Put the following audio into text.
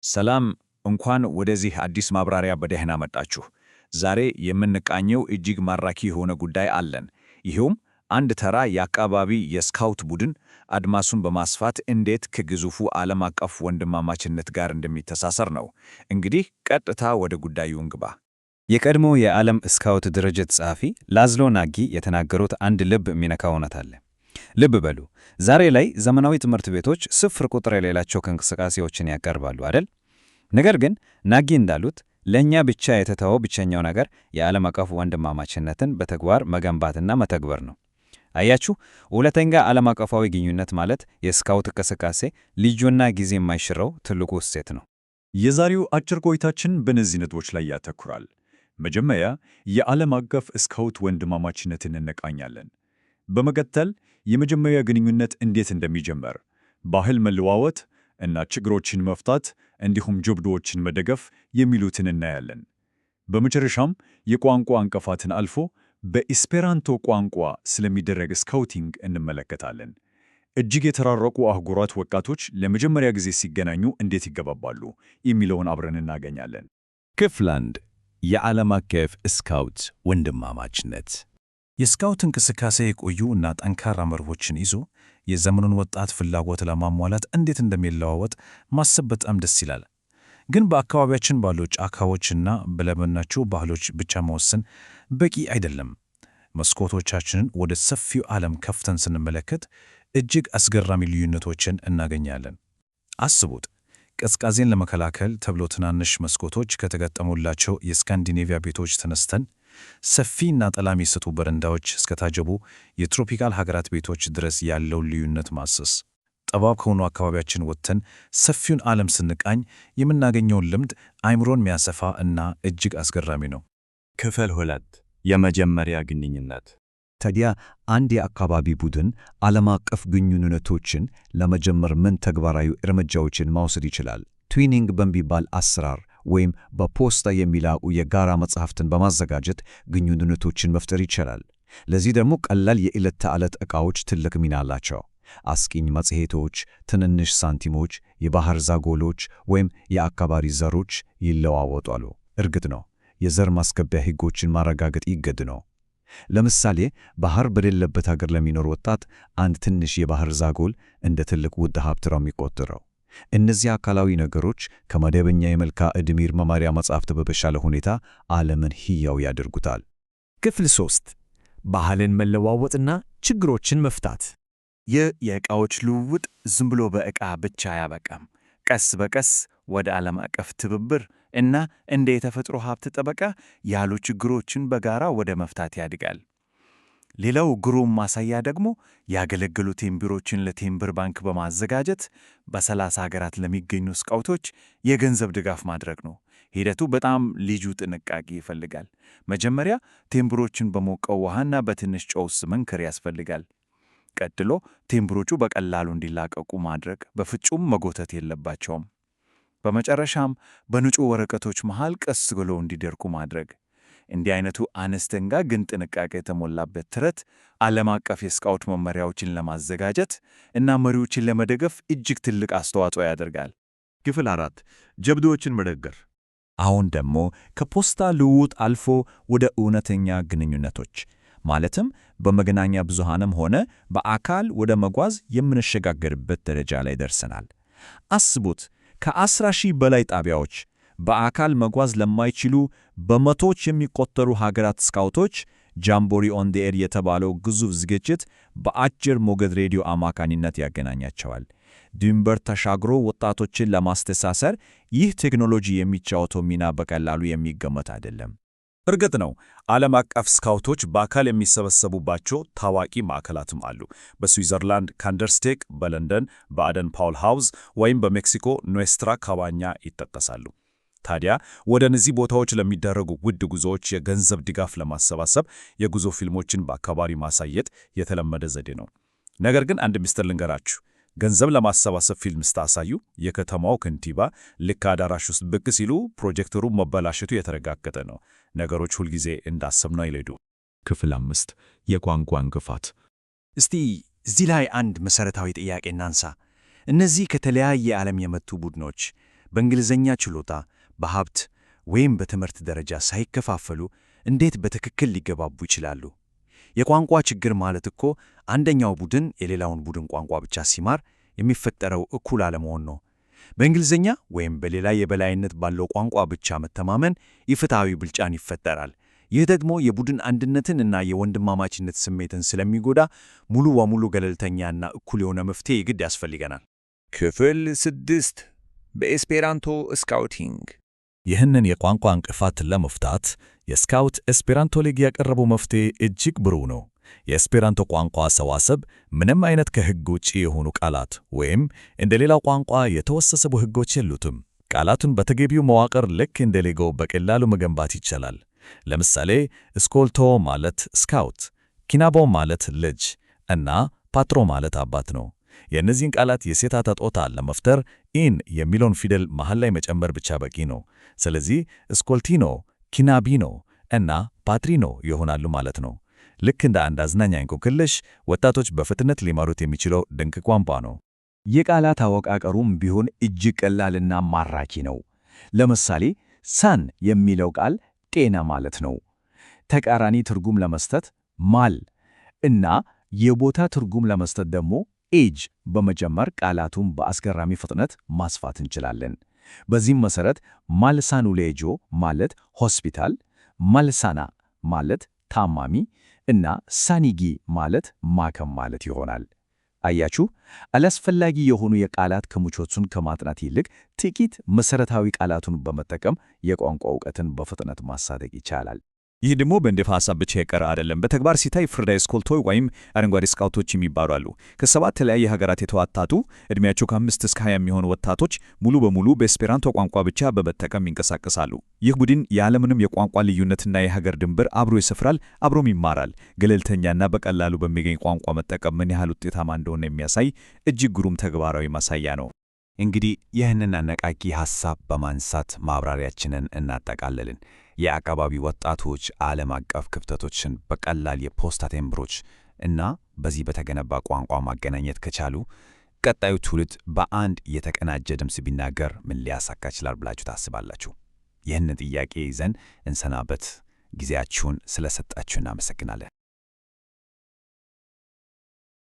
ሰላም፣ እንኳን ወደዚህ አዲስ ማብራሪያ በደህና መጣችሁ። ዛሬ የምንቃኘው እጅግ ማራኪ የሆነ ጉዳይ አለን። ይኸውም አንድ ተራ የአካባቢ የስካውት ቡድን አድማሱን በማስፋት እንዴት ከግዙፉ ዓለም አቀፍ ወንድማማችነት ጋር እንደሚተሳሰር ነው። እንግዲህ ቀጥታ ወደ ጉዳዩ እንግባ። የቀድሞ የዓለም ስካውት ድርጅት ጸሐፊ ላዝሎ ናጊ የተናገሩት አንድ ልብ የሚነካ እውነት አለ። ልብ በሉ፣ ዛሬ ላይ ዘመናዊ ትምህርት ቤቶች ስፍር ቁጥር የሌላቸው እንቅስቃሴዎችን ያቀርባሉ አይደል? ነገር ግን ናጊ እንዳሉት ለእኛ ብቻ የተተወው ብቸኛው ነገር የዓለም አቀፍ ወንድማማችነትን በተግባር መገንባትና መተግበር ነው። አያችሁ፣ ሁለተኛ ዓለም አቀፋዊ ግንኙነት ማለት የስካውት እንቅስቃሴ ልዩና ጊዜ የማይሽረው ትልቁ እሴት ነው። የዛሬው አጭር ቆይታችን በእነዚህ ነጥቦች ላይ ያተኩራል። መጀመሪያ የዓለም አቀፍ ስካውት ወንድማማችነትን እንቃኛለን። በመቀጠል የመጀመሪያ ግንኙነት እንዴት እንደሚጀመር፣ ባህል መለዋወጥ እና ችግሮችን መፍታት እንዲሁም ጀብዱዎችን መደገፍ የሚሉትን እናያለን። በመጨረሻም የቋንቋ እንቅፋትን አልፎ በኤስፔራንቶ ቋንቋ ስለሚደረግ scouting እንመለከታለን። እጅግ የተራረቁ አህጉራት ወጣቶች ለመጀመሪያ ጊዜ ሲገናኙ እንዴት ይገባባሉ የሚለውን አብረን እናገኛለን። ክፍል 1፣ የዓለም አቀፍ ስካውት ወንድማማችነት። የስካውት እንቅስቃሴ የቆዩ እና ጠንካራ መርሆችን ይዞ የዘመኑን ወጣት ፍላጎት ለማሟላት እንዴት እንደሚለዋወጥ ማሰብ በጣም ደስ ይላል። ግን በአካባቢያችን ባሉ ጫካዎችና በለመድናቸው ባህሎች ብቻ መወሰን በቂ አይደለም። መስኮቶቻችንን ወደ ሰፊው ዓለም ከፍተን ስንመለከት እጅግ አስገራሚ ልዩነቶችን እናገኛለን። አስቡት፣ ቅዝቃዜን ለመከላከል ተብሎ ትናንሽ መስኮቶች ከተገጠሙላቸው የስካንዲኔቪያ ቤቶች ተነስተን ሰፊና ጥላ የሚሰጡ በረንዳዎች እስከታጀቡ የትሮፒካል ሀገራት ቤቶች ድረስ ያለውን ልዩነት ማሰስ። ጠባብ ከሆኑ አካባቢያችን ወጥተን ሰፊውን ዓለም ስንቃኝ የምናገኘውን ልምድ አእምሮን የሚያሰፋ እና እጅግ አስገራሚ ነው። ክፍል 2፣ የመጀመሪያ ግንኙነት። ታዲያ አንድ የአካባቢ ቡድን ዓለም አቀፍ ግንኙነቶችን ለመጀመር ምን ተግባራዊ እርምጃዎችን መውሰድ ይችላል? Twinning በሚባል አሰራር ወይም በፖስታ የሚላኩ የጋራ መጽሐፍትን በማዘጋጀት ግንኙነቶችን መፍጠር ይቻላል። ለዚህ ደግሞ ቀላል የዕለት ተዕለት ዕቃዎች ትልቅ ሚና አላቸው። አስቂኝ መጽሔቶች፣ ትንንሽ ሳንቲሞች፣ የባህር ዛጎሎች ወይም የአካባቢ ዘሮች ይለዋወጣሉ። እርግጥ ነው የዘር ማስገቢያ ሕጎችን ማረጋገጥ ይገድ ነው። ለምሳሌ ባህር በሌለበት ሀገር ለሚኖር ወጣት አንድ ትንሽ የባህር ዛጎል እንደ ትልቅ ውድ ሀብት ነው የሚቆጠረው። እነዚህ አካላዊ ነገሮች ከመደበኛ የመልክዓ ምድር መማሪያ መጻሕፍት በተሻለ ሁኔታ ዓለምን ሕያው ያደርጉታል። ክፍል 3፣ ባህልን መለዋወጥና ችግሮችን መፍታት። ይህ የዕቃዎች ልውውጥ ዝም ብሎ በዕቃ ብቻ አያበቃም። ቀስ በቀስ ወደ ዓለም አቀፍ ትብብር እና እንደ የተፈጥሮ ሀብት ጥበቃ ያሉ ችግሮችን በጋራ ወደ መፍታት ያድጋል። ሌላው ግሩም ማሳያ ደግሞ ያገለገሉ ቴምብሮችን ለቴምብር ባንክ በማዘጋጀት በ30 ሀገራት ለሚገኙ ስካውቶች የገንዘብ ድጋፍ ማድረግ ነው። ሂደቱ በጣም ልዩ ጥንቃቄ ይፈልጋል። መጀመሪያ ቴምብሮችን በሞቀው ውሃና በትንሽ ጨው ውስጥ መንከር ያስፈልጋል። ቀጥሎ ቴምብሮቹ በቀላሉ እንዲላቀቁ ማድረግ፣ በፍጹም መጎተት የለባቸውም። በመጨረሻም በንጹህ ወረቀቶች መሃል ቀስ ብሎ እንዲደርቁ ማድረግ። እንዲህ አይነቱ አነስተኛ ግን ጥንቃቄ የተሞላበት ጥረት ዓለም አቀፍ የስካውት መመሪያዎችን ለማዘጋጀት እና መሪዎችን ለመደገፍ እጅግ ትልቅ አስተዋጽኦ ያደርጋል። ክፍል 4፣ ጀብዱዎችን መደገፍ። አሁን ደግሞ ከፖስታ ልውውጥ አልፎ ወደ እውነተኛ ግንኙነቶች፣ ማለትም በመገናኛ ብዙሃንም ሆነ በአካል ወደ መጓዝ የምንሸጋገርበት ደረጃ ላይ ደርሰናል። አስቡት፣ ከ10,000 በላይ ጣቢያዎች በአካል መጓዝ ለማይችሉ በመቶዎች የሚቆጠሩ ሀገራት ስካውቶች Jamboree on the Air የተባለው ግዙፍ ዝግጅት በአጭር ሞገድ ሬዲዮ አማካኝነት ያገናኛቸዋል። ድንበር ተሻግሮ ወጣቶችን ለማስተሳሰር ይህ ቴክኖሎጂ የሚጫወተው ሚና በቀላሉ የሚገመት አይደለም። እርግጥ ነው ዓለም አቀፍ ስካውቶች በአካል የሚሰበሰቡባቸው ታዋቂ ማዕከላትም አሉ። በስዊዘርላንድ ካንደርስቴክ፣ በለንደን በአደን ፓውል ሃውስ ወይም በሜክሲኮ ኑዌስትራ ካባኛ ይጠቀሳሉ። ታዲያ ወደ እነዚህ ቦታዎች ለሚደረጉ ውድ ጉዞዎች የገንዘብ ድጋፍ ለማሰባሰብ የጉዞ ፊልሞችን በአካባቢ ማሳየት የተለመደ ዘዴ ነው። ነገር ግን አንድ ምስጢር ልንገራችሁ። ገንዘብ ለማሰባሰብ ፊልም ስታሳዩ የከተማው ከንቲባ ልክ አዳራሽ ውስጥ ብቅ ሲሉ ፕሮጀክተሩ መበላሸቱ የተረጋገጠ ነው። ነገሮች ሁልጊዜ እንዳሰብነው አይሄዱም። ክፍል 5፣ የቋንቋ እንቅፋት። እስቲ እዚህ ላይ አንድ መሠረታዊ ጥያቄ እናንሳ። እነዚህ ከተለያየ ዓለም የመጡ ቡድኖች በእንግሊዝኛ ችሎታ፣ በሀብት ወይም በትምህርት ደረጃ ሳይከፋፈሉ እንዴት በትክክል ሊገባቡ ይችላሉ? የቋንቋ ችግር ማለት እኮ አንደኛው ቡድን የሌላውን ቡድን ቋንቋ ብቻ ሲማር የሚፈጠረው እኩል አለመሆን ነው። በእንግሊዝኛ ወይም በሌላ የበላይነት ባለው ቋንቋ ብቻ መተማመን ኢፍትሐዊ ብልጫን ይፈጠራል። ይህ ደግሞ የቡድን አንድነትን እና የወንድማማችነት ስሜትን ስለሚጎዳ ሙሉ በሙሉ ገለልተኛና እኩል የሆነ መፍትሄ የግድ ያስፈልገናል። ክፍል 6፣ በኤስፔራንቶ scouting። ይህንን የቋንቋ እንቅፋት ለመፍታት የስካውት ኤስፔራንቶ ሊግ ያቀረበው መፍትሄ እጅግ ብሩህ ነው። የኤስፔራንቶ ቋንቋ ሰዋስብ ምንም አይነት ከሕግ ውጪ የሆኑ ቃላት ወይም እንደ ሌላው ቋንቋ የተወሳሰቡ ሕጎች የሉትም። ቃላቱን በተገቢው መዋቅር ልክ እንደ ሌጎ በቀላሉ መገንባት ይቻላል። ለምሳሌ ስኮልቶ ማለት ስካውት፣ ኪናቦ ማለት ልጅ እና ፓትሮ ማለት አባት ነው። የእነዚህን ቃላት የሴት ጾታ ለመፍጠር ኢን የሚለውን ፊደል መሃል ላይ መጨመር ብቻ በቂ ነው። ስለዚህ ስኮልቲኖ፣ ኪናቢኖ እና ፓትሪኖ ይሆናሉ ማለት ነው። ልክ እንደ አንድ አዝናኝ እንቆቅልሽ ወጣቶች በፍጥነት ሊማሩት የሚችለው ድንቅ ቋንቋ ነው። የቃላት አወቃቀሩም ቢሆን እጅግ ቀላልና ማራኪ ነው። ለምሳሌ ሳን የሚለው ቃል ጤና ማለት ነው። ተቃራኒ ትርጉም ለመስጠት ማል እና የቦታ ትርጉም ለመስጠት ደግሞ ኤጅ በመጨመር ቃላቱን በአስገራሚ ፍጥነት ማስፋት እንችላለን። በዚህም መሰረት ማልሳኑሌጆ ማለት ሆስፒታል፣ ማልሳና ማለት ታማሚ እና ሳኒጊ ማለት ማከም ማለት ይሆናል። አያችሁ፣ አላስፈላጊ የሆኑ የቃላት ክምችቶችን ከማጥናት ይልቅ ጥቂት መሰረታዊ ቃላቱን በመጠቀም የቋንቋ እውቀትን በፍጥነት ማሳደግ ይቻላል። ይህ ደግሞ በንድፈ ሐሳብ ብቻ የቀረ አይደለም። በተግባር ሲታይ ፍርዳይ ስኮልቶይ ወይም አረንጓዴ ስካውቶች የሚባሉ አሉ። ከ7 የተለያየ ሀገራት የተዋጣጡ ዕድሜያቸው ከ5 እስከ 20 የሚሆኑ ወጣቶች ሙሉ በሙሉ በኤስፔራንቶ ቋንቋ ብቻ በመጠቀም ይንቀሳቀሳሉ። ይህ ቡድን ያለምንም የቋንቋ ልዩነትና የሀገር ድንበር አብሮ ይሰፍራል፣ አብሮም ይማራል። ገለልተኛና በቀላሉ በሚገኝ ቋንቋ መጠቀም ምን ያህል ውጤታማ እንደሆነ የሚያሳይ እጅግ ግሩም ተግባራዊ ማሳያ ነው። እንግዲህ ይህንን አነቃቂ ሐሳብ በማንሳት ማብራሪያችንን እናጠቃልልን። የአካባቢ ወጣቶች ዓለም አቀፍ ክፍተቶችን በቀላል የፖስታ ቴምብሮች እና በዚህ በተገነባ ቋንቋ ማገናኘት ከቻሉ፣ ቀጣዩ ትውልድ በአንድ የተቀናጀ ድምፅ ቢናገር ምን ሊያሳካ ይችላል ብላችሁ ታስባላችሁ? ይህንን ጥያቄ ይዘን እንሰናበት። ጊዜያችሁን ስለሰጣችሁ እናመሰግናለን።